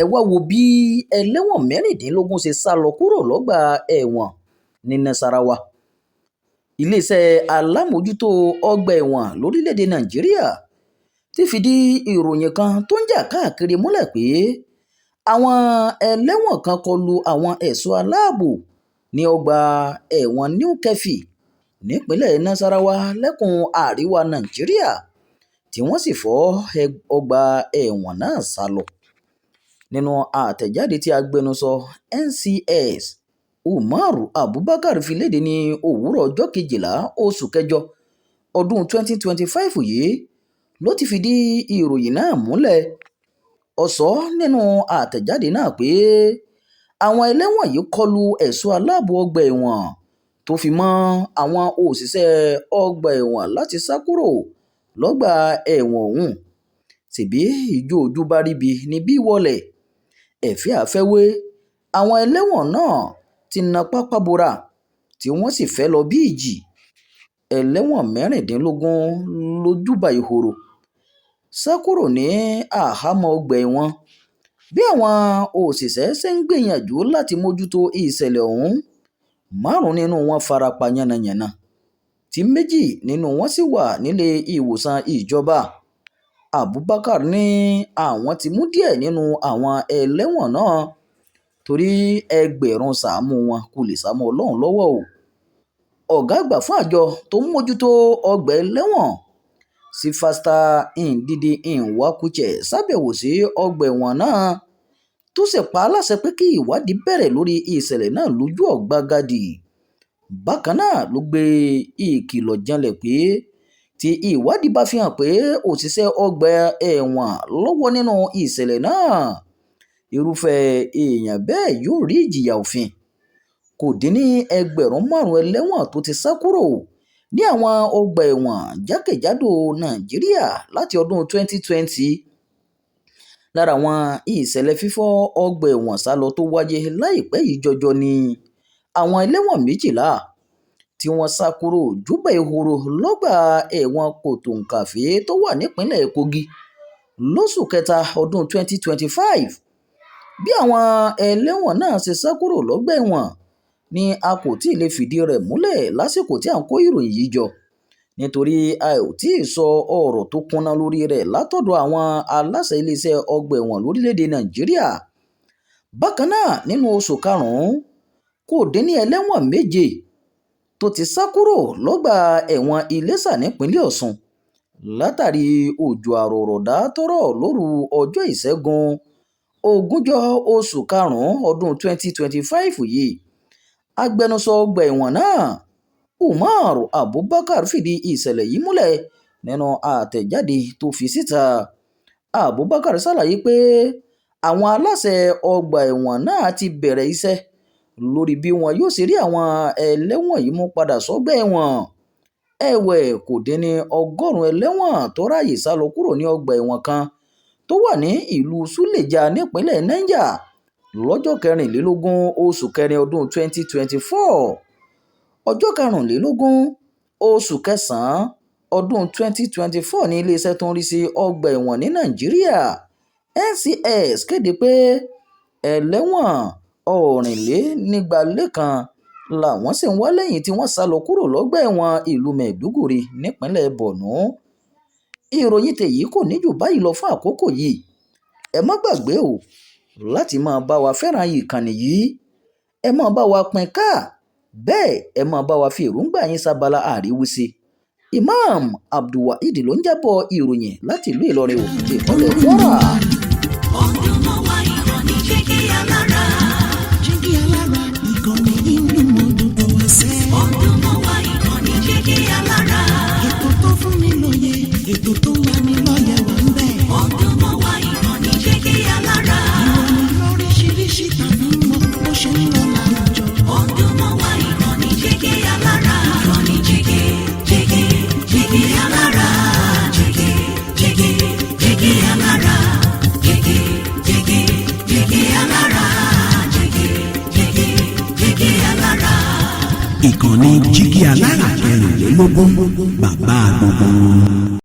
Ẹ wá wo bí ẹlẹ́wọ̀n 16 ṣe sá lọ kúrò lọ́gbà ẹ̀wọ̀n ní Nasarawa. Iléeṣẹ́ alámòójútó ọgbà ẹ̀wọ̀n lórílẹ̀‐èdè Nàìjíríà ti fìdí ìròyìn kan tó ń jà káàkiri múlẹ̀ pé àwọn ẹlẹ́wọ̀n kan kọ lu àwọn ẹ̀ṣọ́ aláàbò ní ọgbà ẹ̀wọ̀n New Keffi nípínlẹ̀ Nasarawa lẹ́kùn àríwá Nàìjíríà, tí wọ́n sì fọ́ ọgbà ẹ̀wọ̀n náà sá lọ. Nínú àtẹ̀jáde tí agbẹnusọ NCS Umar Abubakar fi léde ní òwúrọ̀ ọjọ́ 12 oṣù kẹjọ ọdún 2025 yìí ló ti fìdí ìròyìn náà múlẹ̀. Ó sọ nínú àtẹ̀jáde náà pé àwọn ẹlẹ́wọ̀n yìí kọ lu ẹ̀ṣọ́ aláàbò ọgbà ẹ̀wọ̀n tó fi mọ́ àwọn òṣìṣẹ́ ọgbà ẹ̀wọ̀n láti sá kúrò lọ́gbà ẹ̀wọ̀n ọ̀hún. Ṣebí ijó ojú bá ríbi níbí wọlé, ẹ̀fẹ́ àfẹ́wé àwọn ẹlẹ́wọ̀n náà ti na pápá bora tí wọ́n sì fẹ́ lọ bí ìjì. Ẹlẹ́wọ̀n 16 lójúbà ìhòòrò sá kúrò ní àhámọ́ ọgbà ẹ̀wọ̀n. Bí àwọn òṣìṣẹ́ ṣe ń gbìyànjú láti mójútó ìṣẹ̀lẹ̀ ọ̀hún, 5 nínú wọn fara pa yánnayànna, tí 2 nínú wọn sì wà nílé ìwòsàn ìjọba. Abubakar ní àwọn ti mú díẹ̀ nínú àwọn ẹlẹ́wọ̀n náà torí ẹgbẹ̀rún sáàmù wọn kò lè sá mọ́ Ọlọ́run lọ́wọ́ o. Ọ̀gá àgbà fún àjọ tó ń mójútó ọgbà ẹlẹ́wọ̀n Sylvester Ndidi Nwakuche ṣàbẹ̀wò sí ọgbà ẹ̀wọ̀n náà tó sì pa á láṣẹ pé kí ìwádìí bẹ̀rẹ̀ lórí ìṣẹ̀lẹ̀ náà lójú ọ̀gbagadì. Bákan náà ló gbé ìkìlọ̀ janlẹ̀ pé tí ìwádìí bá fi hàn pé òṣìṣẹ́ ọgbà ẹ̀wọ̀n lọ́wọ́ nínú ìṣẹ̀lẹ̀ náà, irúfẹ́ èèyàn bẹ́ẹ̀ yóò rí ìjìyà òfin. Kò dín ní ẹgbẹ̀rún 5 ẹlẹ́wọ̀n tó ti sá kúrò ní àwọn ọgbà ẹ̀wọ̀n jákèjádò Nàìjíríà láti ọdún 2020. Lára àwọn ìṣẹ̀lẹ̀ fífọ́ ọgbà ẹ̀wọ̀n sá lọ tó wáyé láìpẹ́ yìí jọjọ ni àwọn ẹlẹ́wọ̀n 12 tí wọ́n sá kúrò júbà ehoro lọ́gbà ẹ̀wọ̀n Kòtòǹkàfé tó wà nípìnlẹ̀ Kogi lóṣù kẹta ọdún 2025. Bí àwọn ẹlẹ́wọ̀n náà ṣe sá kúrò lọ́gbà ẹ̀wọ̀n ni a kò tí ì lè fìdí rẹ̀ múlẹ̀ lásìkò tí à ń kó ìròyìn yìí jọ, nítorí a ò tí ì sọ ọ̀rọ̀ tó kúnná lórí rẹ̀ látọ̀dọ̀ àwọn aláṣẹ iléeṣẹ́ ọgbà ẹ̀wọ̀n lórílẹ̀‐èdè Nàìjíríà. Bákan náà, nínú oṣù karùn-ún, kò dín ní ẹlẹ́wọ̀n 7 tó ti sá kúrò lọ́gbà ẹ̀wọ̀n Iléṣà nípínlẹ̀ Ọ̀ṣun látàrí òjò àrọ̀rọ̀dá tó rọ̀ lóru ọjọ́ Ìṣẹ́gun 20 oṣù karùn-ún ọdún 2025 yìí. Agbẹnusọ ọgbà ẹ̀wọ̀n náà Umar Abubakar fìdí ìṣẹ̀lẹ̀ yìí múlẹ̀ nínú àtẹ̀jáde tó fi síta. Abubakar ṣàlàyé pé àwọn aláṣẹ ọgbà ẹ̀wọ̀n náà ti bẹ̀rẹ̀ iṣẹ́ lórí bí wọn yóò ṣe rí àwọn ẹlẹ́wọ̀n yìí mú padà sọ́gbà ẹ̀wọ̀n. Ẹ̀wẹ̀, kò dín ní 100 ẹlẹ́wọ̀n tó ráàyè sá lọ kúrò ní ọgbà ẹ̀wọ̀n kan tó wà ní ìlú Suleja nípínlẹ̀ Niger lọ́jọ́ 24 oṣù kẹrin ọdún 2024. Ọjọ́ 25 oṣù kẹsàn-án ọdún 2024 ní iléeṣẹ́ tó ń rí sí ọgbà ẹ̀wọ̀n ní Nàìjíríà NCS kéde pé ẹlẹ́wọ̀n 224 làwọn ṣì ń wá lẹ́yìn tí wọ́n sá lọ kúrò lọ́gbà ẹ̀wọ̀n ìlú Maiduguri nípínlẹ̀ Borno. Ìròyìn tèyí kò ní jù báyìí lọ fún àkókò yìí. Ẹ má gbàgbé o láti máa bá wa fẹ́ràn ìkànnì yìí, ẹ máa bá wa pín ká, bẹ́ẹ̀ ẹ máa bá wa fi èròǹgbà yín sábala àríwísí. Imam Abdulwaheed ló ń jábọ̀ ìròyìn láti ìlú Ìlọrin, ìpínlẹ̀ Kwara. Ó dùn mọ́ wa, ìkànnì Jígí Alára. Jígí Alára, ìkànnì yìí ń dùn mọ́ gbogbo ẹsẹ̀. Ó dùn mọ́ wa, ìkànnì Jígí Alára. Ètò tó fún ni lóye, ètò tó ń lani lọ́yẹ̀ wà ń bẹ̀. Ó dùn mọ́ wa, ìkànnì Jígí Alára. Ìròyìn lóríṣiríṣi tàbí mọ bó ṣe ń lọ láwùjọ. Ó dùn mọ́ wa, ìkànnì Jígí Alára. Ìkànnì Jígí, Jígí, Jígí Alára. Jígí, Jígí, Jígí Alára. Jígí, Jígí, Jígí Alára. Jígí, Jígí, Jígí Alára. Ìkànnì Jígí Alára 24, bàbá gbogbo wọn.